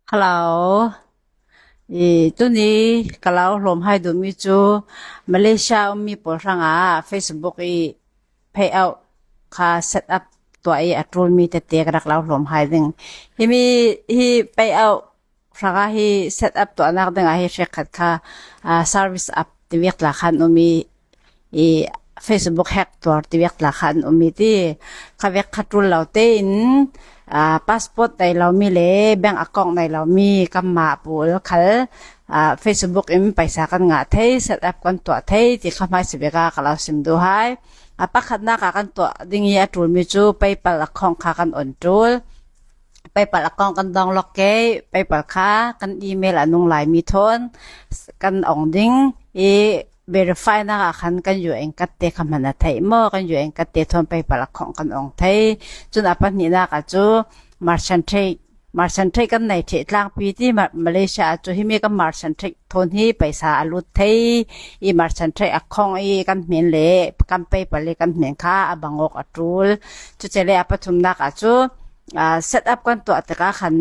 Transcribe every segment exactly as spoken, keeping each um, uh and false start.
Hello. I, tuni ka lo hlawm hai duhmi cu Malaysia ummi pawl hrangah Facebook i payout kha set up tuah i a ṭulmi tete ka rak lo hlawm hai ding. Himi hi payout hrangah hi set up tuahnak dingah hi hrekkhat kha, aa, service app ti viak tla khan um i, i Facebook hack tuar ti viak tla khan um i ti. Kha vek kha ṭul lo tein, aa, passport nei lomi le bank account nei lomi kanmah pawl khal, aa, Facebook in paisa kan ngah thei, set up kan tuah thei ti kha hmaisa bik ah ka lo sim duh hai. A pakhatnak ah kan tuah ding i a ṭulmi cu PayPal account kha kan on ṭul. PayPal account kan download ke, PayPal kha kan email a nung laimi thawn kan ong ding i, verify nak ah khan kan U N card te kha hman a theih maw, kan U N card te thawn PayPal account kan ong thei. Cun a pahnihnak ah cu merchant trade, merchant trade kan nei ṭheh tlangpi ti Ma-, Malaysia ah cu himi kan merchant trade thawn hi paisa a lut thei i, merchant trade account i kan hmin le kan PayPal i kan hmin kha a bang awk a ṭul. Cucele a pathumnak ah cu, aa, set up kan tuah tikah khan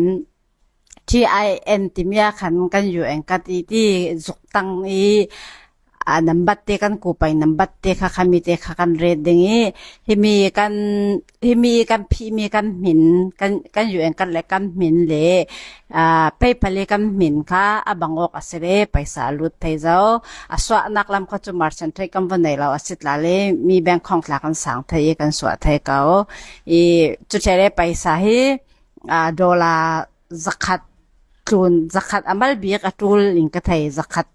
T I N timi ah khan kan U N card i ti zuktang i, aa, nambat te kan kupai nambat te kha khami te kha kan ret ding i, himi kan, himi kan phihmi kan hmin, kan, kan U N card le kan hmin le, aa, PayPal i kan hmin kha a bang awk a si le paisa a lut thei zo. A suahnak lam kha cu merchant trade kan va nei lo a si tla le mi bank account tla kan sang thei i kan suah thei ko. I, cucele paisa hi, aa, dollar zakhat tlun, zakhat a mal bik a ṭul in ka thei, zakhat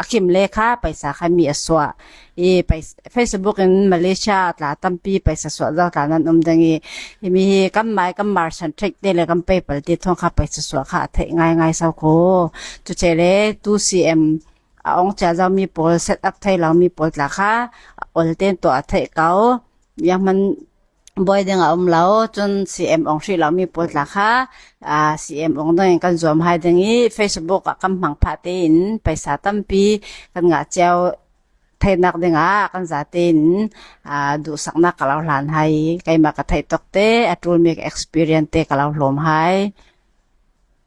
a kim le kha paisa kha mi a suah. I pais-, Facebook in Malaysia tla tampi paisa suah zo tla nan um ding i, himi hi kan mai kan merchant trade te le kan PayPal te thawn kha paisa suah kha a theih ngaingai so ko. Cucele tu C M a ong cia zomi pawl, set up thei lomi pawl tla kha ol ten tuah a theih ko. Yang hman buai ding a um lo, cun C M ong hrih lomi pawl tla kha, aa, C M ong ding in kan zuam hai ding i, Facebook ah kan hmang phah tein paisa tampi kan ngah cio theinak dingah kan zatein, aa, duhsaknak ka lo hlan hai. Keimah ka theih tawk te, a ṭulmi ka experience te ka lo hlawm hai.